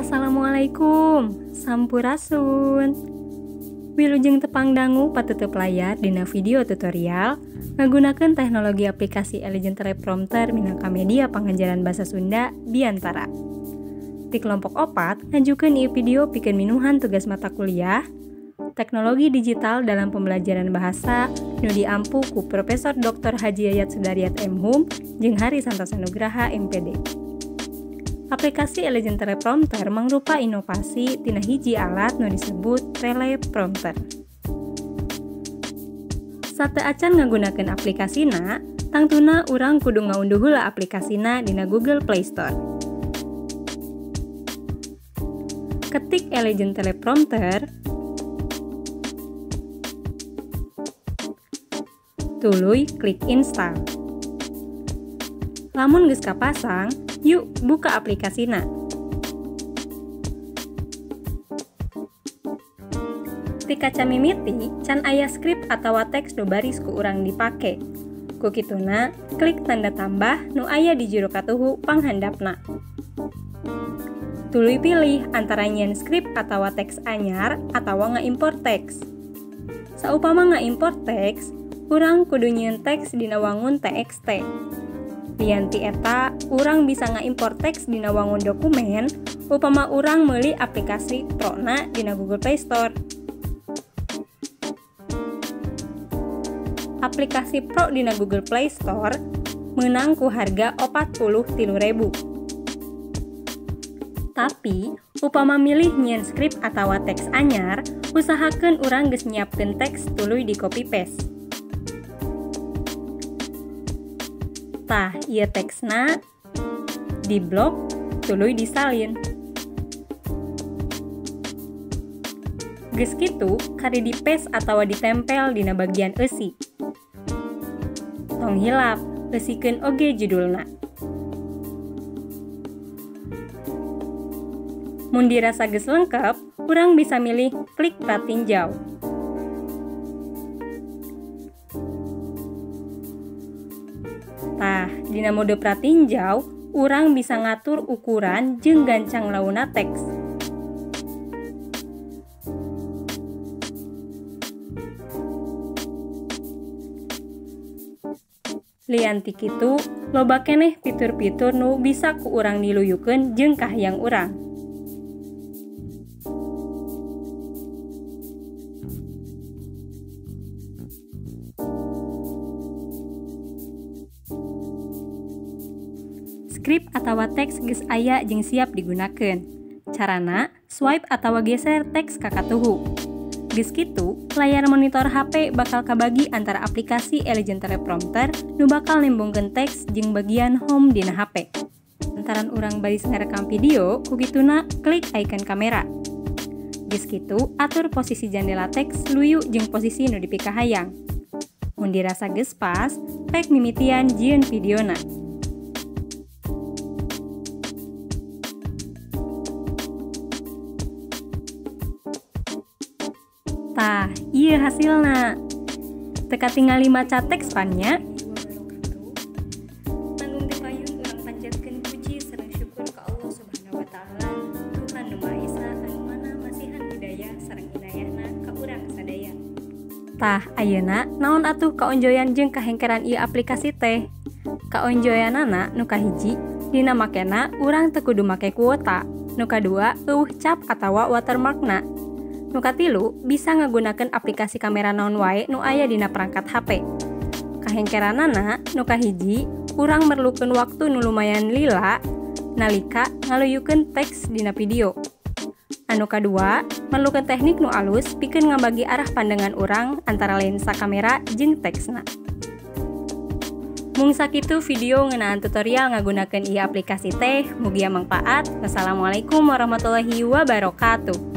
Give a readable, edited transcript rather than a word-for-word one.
Assalamualaikum, sampurasun. Wilujeng tepang dangu patutup layar dina video tutorial ngagunakeun teknologi aplikasi Elegant Teleprompter minangka media pangajaran basa Sunda biantara. Ti kelompok 4 ngajukeun ieu video pikeun minuhan tugas mata kuliah Teknologi Digital dalam Pembelajaran Bahasa nu diampu ku Profesor Dr. Haji Yayat Sudaryat M.Hum jeung Hari Santosa Nugraha MPD. Aplikasi Elegant Teleprompter mangrupa inovasi tina hiji alat nu disebut teleprompter. Sateuacan ngagunakeun aplikasina, tangtuna urang kudu ngaunduh heula aplikasina dina Google Play Store. Ketik Elegant Teleprompter, tuluy klik install. Lamun geus kapasang, yuk buka aplikasina. Ti kaca mimiti can aya skrip atawa teks nu baris ku urang dipake. Ku kituna klik tanda tambah nu aya di jero katuhu panghandapna. Tuluy pilih antara nyieun skrip atawa teks anyar atawa ngaimpor teks. Saupama ngaimpor teks, urang kudu nyieun teks dina wangun TXT. Lian ti eta, urang bisa ngaimpor teks dina wangun dokumen upama urang meuli aplikasi Pro-na dina Google Play Store. Aplikasi Pro dina Google Play Store meunang ku harga 43.000. Tapi, upama milih nyieun skrip atawa teks anyar, usahakeun urang geus nyiapkeun teks tuluy di copy paste. Tah, ieu teksna di blok tuluy disalin. Geus kitu kari di paste atawa ditempel dina bagian eusi. Tong hilap, eusikeun oge judulna. Mun dirasa geus lengkap, urang bisa milih klik pratinjau. Tah, dina mode pratinjau, urang bisa ngatur ukuran jeung gancang launa teks. Lian ti kitu, loba keneh fitur-fitur nu bisa ku urang diluyukeun jeung kahayang urang. Skrip atawa teks geus aya jeung siap digunakeun. Carana, swipe atawa geser teks ka katuhu. Geus kitu, layar monitor HP bakal kabagi antara aplikasi Elegant Teleprompter nu bakal nembongkeun teks jeung bagian home dina HP. Lantaran urang baris ngarekam video, ku kituna klik icon kamera. Geus kitu, atur posisi jandela teks luyu jeung posisi nu dipikahayang. Mun dirasa geus pas, pek mimitian jieun videona. Tah, ieu hasilna. Teka tingali maca teks pannya. Tanggung ti payun urang panjatkeun puji sareng syukur ka Allah Subhanahu wa taala, Tuhan nu Maha Esa anu mana masihan hidayah sareng inayahna ka urang sadaya. Tah, ayeuna naon atuh kaonjoyan jeung kahengkeran ieu aplikasi teh? Kaonjoyanana nu kahiji, dina makena urang teu kudu make kuota. Nu kadua, eueuh cap atawa watermarkna. Nu katilu, bisa ngagunakeun aplikasi kamera naon wae nu aya dina perangkat HP. Kahengkeranana, nu kahiji, urang merlukeun waktu nu lumayan lila nalika ngaluyukeun teks dina video. Anu kadua, merlukeun teknik nu alus pikeun ngabagi arah pandangan urang antara lensa kamera jeung teksna. Mung sakitu video ngeunaan tutorial ngagunakeun ieu aplikasi teh, mugia mangpaat. Wassalamualaikum warahmatullahi wabarakatuh.